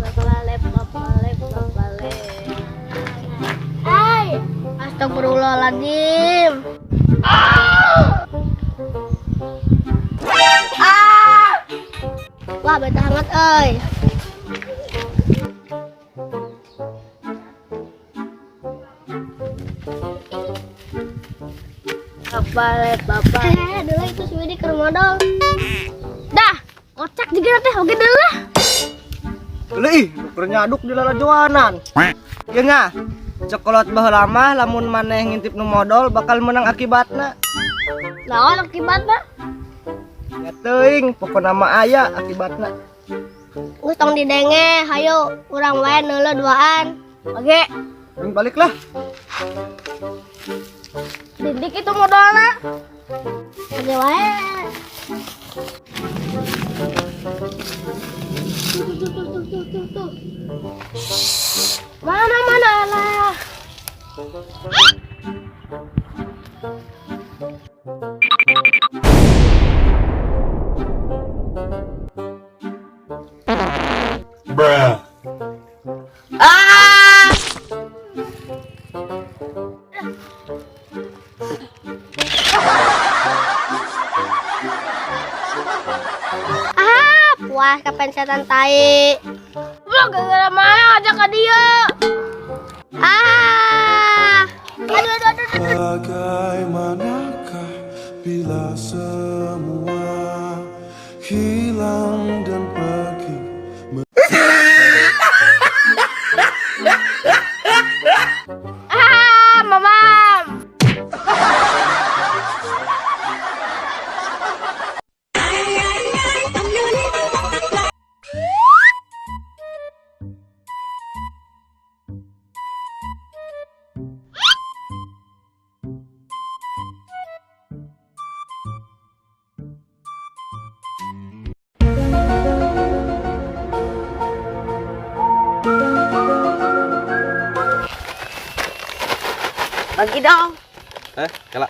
Papale papale papale. Hai, astagfirullahaladzim. Ah! Wah, betah hangat euy. Papale papale. Eh, dulu itu si Widi keur modal. Dah, kocak juga teh, oke dulu lah. Ih, keur nyaduk di lalajoanan. Ieu nya, cek kolot baheula mah lamun maneh ngintip nu modol bakal menang akibatna. Naon akibatna? Ya teuing, pokona mah aya akibatna. Geus tong didenge, hayo urang wae neuleuh duaan. Oke. Aing balik lah. Didik itu modalna. Oke wae. Tuh, tuh, tuh, tuh, tuh, tuh, tuh. Mana mana lah. Bruh. Ah! Ah, puas kepencetan tai. Lu gara-gara mana ngajak ke dia? Ah. Aduh, aduh, aduh, aduh. Bagaimanakah bila semua hilang dan pergi? Ah, mamam. Bagi dong. Eh, kela.